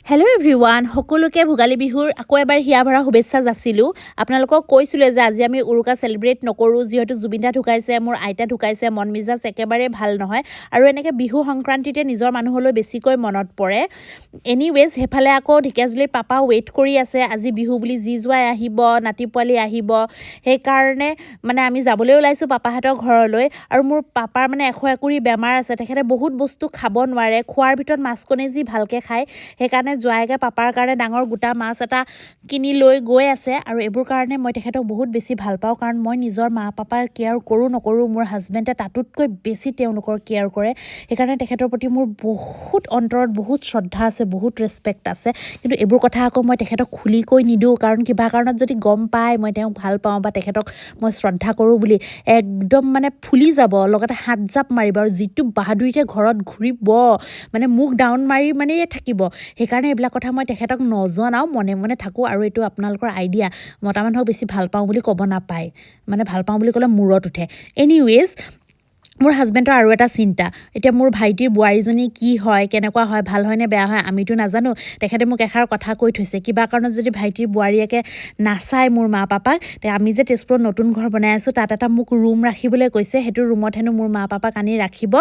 Hello' everyone, সকলোকে ভোগালী বিহুৰ আকৌ এবাৰ হিয়া ভৰা শুভেচ্ছা যাচিলোঁ। আপোনালোকক কৈছিলোঁ যে আজি আমি উৰুকা চেলিব্ৰেট নকৰোঁ, যিহেতু জুবিন দা ঢুকাইছে, মোৰ আইতা ঢুকাইছে, মন মিজাজ একেবাৰে ভাল নহয় আৰু এনেকৈ বিহু সংক্ৰান্তিতে নিজৰ মানুহলৈ বেছিকৈ মনত পৰে। এনিৱেজ, সেইফালে আকৌ ঢেকীয়াজুলিৰ পাপা ৱেইট কৰি আছে। আজি বিহু বুলি জী জোঁৱাই আহিব, নাতি পোৱালি আহিব, সেইকাৰণে মানে আমি যাবলৈ ওলাইছোঁ পাপাহঁতৰ ঘৰলৈ। আৰু মোৰ পাপাৰ মানে 121 বেমাৰ আছে, তেখেতে বহুত বস্তু খাব নোৱাৰে। খোৱাৰ ভিতৰত মাছকণেই যি ভালকৈ খায়। সেইকাৰণে জোঁৱায়েকে পাপাৰ কাৰণে ডাঙৰ গোটা মাছ এটা কিনি লৈ গৈ আছে। আৰু এইবোৰ কাৰণে মই তেখেতক বহুত বেছি ভাল পাওঁ, কাৰণ মই নিজৰ মা পাপাৰ কেয়াৰ কৰোঁ নকৰোঁ, মোৰ হাজবেণ্ডে তাতোতকৈ বেছি তেওঁলোকৰ কেয়াৰ কৰে। সেইকাৰণে তেখেতৰ প্ৰতি মোৰ বহুত অন্তৰত বহুত শ্ৰদ্ধা আছে, বহুত ৰেচপেক্ট আছে। কিন্তু এইবোৰ কথা আকৌ মই তেখেতক খুলি কৈ নিদিওঁ, কাৰণ কিবা কাৰণত যদি গম পায় মই তেওঁক ভাল পাওঁ বা তেখেতক মই শ্ৰদ্ধা কৰোঁ বুলি, একদম মানে ফুলি যাব, লগতে হাত জাপ মাৰিব আৰু যিটো বাহাদুৰিতে ঘৰত ঘূৰিব, মানে মোক ডাউন মাৰি মাৰিয়ে থাকিব। সেইকাৰণে এইবিলাক কথা মই তেখেতক নজনাওঁ, মনে মনে থাকোঁ। আৰু এইটো আপোনালোকৰ আইডিয়া, মতা মানুহক বেছি ভাল পাওঁ বুলি ক'ব নাপায়, মানে ভাল পাওঁ বুলি ক'লে মূৰত উঠে। এনিৱেজ, মোৰ হাজবেণ্ডৰ আৰু এটা চিন্তা, এতিয়া মোৰ ভাইটিৰ বোৱাৰীজনী কি হয়, কেনেকুৱা হয়, ভাল হয় নে বেয়া হয় আমিতো নাজানো। তেখেতে মোক এষাৰ কথা কৈ থৈছে, কিবা কাৰণত যদি ভাইটিৰ বোৱাৰীয়েকে নাচায় মোৰ মা পাপাক, তে আমি যে তেজপুৰত নতুন ঘৰ বনাই আছোঁ, তাত এটা মোক ৰুম ৰাখিবলৈ কৈছে। সেইটো ৰুমত হেনো মোৰ মা পাপাক আনি ৰাখিব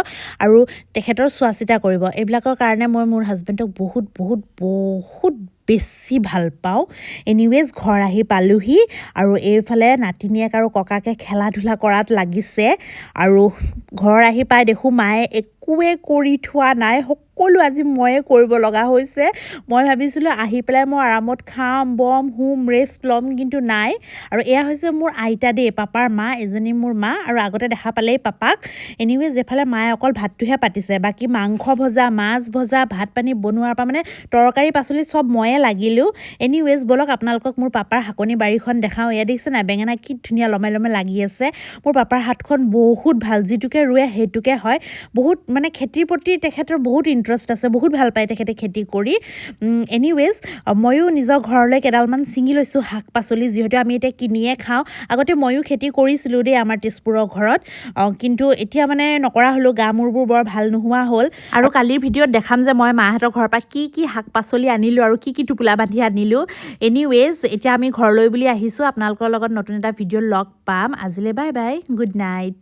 আৰু তেখেতৰ চোৱা চিতা কৰিব। এইবিলাকৰ কাৰণে মই মোৰ হাজবেণ্ডক বহুত বহুত বহুত বেছি ভাল পাওঁ। এনিৱেজ, ঘৰ আহি পালোহি আৰু এইফালে নাতিনীয়েক আৰু ককাকে খেলা ধূলা কৰাত লাগিছে। আৰু ঘৰ আহি পাই দেখোঁ মায়ে একোৱে কৰি থোৱা নাই, সকলো আজি ময়ে কৰিব লগা হৈছে। মই ভাবিছিলোঁ আহি পেলাই মই আৰামত খাম, বম, শুম, ৰেষ্ট ল'ম, কিন্তু নাই। আৰু এয়া হৈছে মোৰ আইতা দেই, পাপাৰ মা, এজনী মোৰ মা আৰু আগতে দেখা পালেই পাপাক। এনিৱেজ, এইফালে মায়ে অকল ভাতটোহে পাতিছে, বাকী মাংস ভজা, মাছ ভজা, ভাত পানী বনোৱাৰ পৰা মানে তৰকাৰী পাচলি চব ময়ে লাগিলোঁ। এনিৱেজ, ব'লক আপোনালোকক মোৰ পাপাৰ শাকনি বাৰীখন দেখাওঁ। এয়া দেখিছে নাই, বেঙেনা কি ধুনীয়া লমে লমে লাগি আছে। মোৰ পাপাৰ হাতখন বহুত ভাল, যিটোকে ৰুৱে সেইটোকে হয়। বহুত মানে খেতিৰ প্ৰতি তেখেতৰ বহুত ইণ্টাৰেষ্ট আছে, বহুত ভাল পায় তেখেতে খেতি কৰি। এনিৱেজ, ময়ো নিজৰ ঘৰলৈ কেইডালমান ছিঙি লৈছোঁ শাক পাচলি, যিহেতু আমি এতিয়া কিনিয়ে খাওঁ। আগতে ময়ো খেতি কৰিছিলোঁ দেই আমাৰ তেজপুৰৰ ঘৰত, কিন্তু এতিয়া মানে নকৰা হ'লোঁ, গা মূৰবোৰ বৰ ভাল নোহোৱা হ'ল। আৰু কালিৰ ভিডিঅ'ত দেখাম যে মই মাহঁতৰ ঘৰৰ পৰা কি কি শাক পাচলি আনিলোঁ আৰু কি কি টোপোলা বান্ধি আনিলোঁ। এনিৱেজ, এতিয়া আমি ঘৰলৈ বুলি আহিছোঁ। আপোনালোকৰ লগত নতুন এটা ভিডিঅ' লগ পাম। আজিলৈ বাই বাই, গুড নাইট।